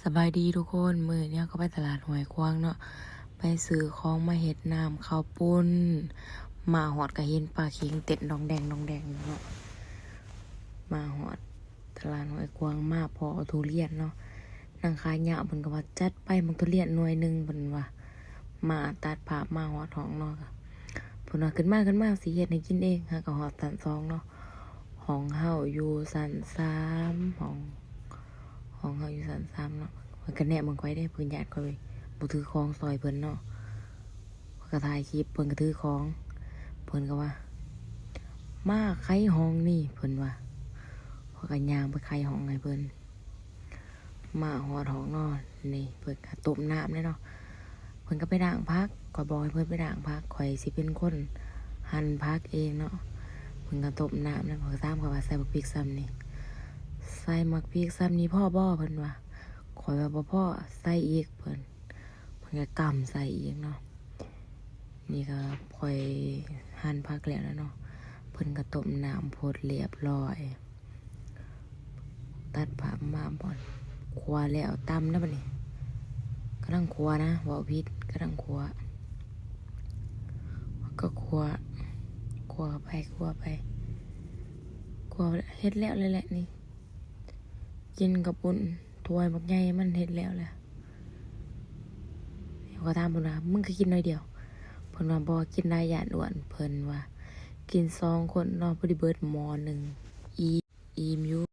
ສະບາຍດີທຸກຄົນ, ມື້ນີ້ເຮົາກໍໄປຕະຫຼາດຫ້ວຍຂວາງເນາະ, ໄປຊື້ຂອງມາເຮັດນ້ຳເຂົ້າປຸ້ນ. ມາຮອດກໍເຫັນປາເຂັງເຕັ້ນດອງແດງດອງແດງຢູ່ເນາະ. ມາຮອດຕະຫຼາດຫ້ວຍຂວາງ ມາພໍ້ທຸລຽນເນາະ, ນາງຂາຍຍາວເພິ່ນກໍວ່າ ຈັດໄປໝາກທຸລຽນໜ່ວຍໜຶ່ງ ເພິ່ນວ່າ. ມາຕັດພາບມາຮອດຫ້ອງເນາະ, ເພິ່ນວ່າ ຂຶ້ນມາ ຂຶ້ນມາ ຊິເຮັດໃຫ້ກິນເອງ. ເຮົາກໍຮອດຊັ້ນສອງເນາະ, ຫ້ອງເຮົາຢູ່ຊັ້ນສາມ ຫ້ອງ ຫ້ອງເຮົາຢູ່ຊັ້ນສາມເນາະ. ເພິ່ນກໍແນມເບິ່ງຂ້ອຍເດ້, ເພິ່ນຢ້ານຂ້ອຍບໍ່ຖືຂອງຊ່ອຍເພິ່ນເນາະ. ຂ້ອຍກໍຖ່າຍຄລິບ ເພິ່ນກໍຖືຂອງ, ເພິ່ນກໍວ່າ ມາໄຂຫ້ອງນີ້ ເພິ່ນວ່າ. ຂ້ອຍກໍຍ່າງໄປໄຂຫ້ອງໃຫ້ເພິ່ນ. ມາຮອດຫ້ອງເນາະ, ນີ້ເພິ່ນກໍຕົ້ມນ້ຳແລ້ວເນາະ, ເພິ່ນກໍໄປລ້າງຜັກ. ຂ້ອຍບອກໃຫ້ເພິ່ນໄປລ້າງຜັກ, ຂ້ອຍຊິເປັນຄົນຫັ່ນຜັກເອງເນາະ. ເພິ່ນກໍຕົ້ມນ້ຳແລ້ວ ເພິ່ນກໍຖາມຂ້ອຍວ່າ ໃສ່ບັກພິກສ່ຳນີ້ ໃສ່ບັກພິກສ່ຳນີ້ພໍບໍ່ ເພິ່ນວ່າ. ຂ້ອຍວ່າ ບໍ່ພໍ ໃສ່ອີກ ເພິ່ນ ເພິ່ນກໍກຳໃສ່ອີກເນາະ. ນີ້ກໍຂ້ອຍຫັ່ນຜັກແລ້ວແຫຼະເນາະ, ເພິ່ນກໍຕົ້ມນ້ຳພົດລຽບລ້ອຍ. ຕັດພາບມາບ່ອນ ຂົ້ວແລ້ວ ຕຳແລ້ວບັດນີ້, ກຳລັງຂົ້ວນະ ເວົ້າຜິດ ກຳລັງຂົ້ວ ກໍຂົ້ວ ຂົ້ວໄປ ຂົ້ວໄປ ຂົ້ວ ເຮັດແລ້ວແລ້ວແຫຼະນີ້. ກິນເຂົ້າປຸ້ນຖ້ວຍບັກໃຫຍ່ ມັນເຮັດແລ້ວແຫຼະ. ຂ້ອຍກໍຖາມເພິ່ນວ່າ ມຶງຄືກິນໜ້ອຍດຽວ? ເພິ່ນວ່າ ບໍ່ ກິນຫຼາຍຢ້ານອ້ວນ ເພິ່ນວ່າ. ກິນສອງຄົນເນາະ ພໍດີເບິດໝໍ້ໜຶ່ງ ອີ່ມ ອີ່ມຢູ່.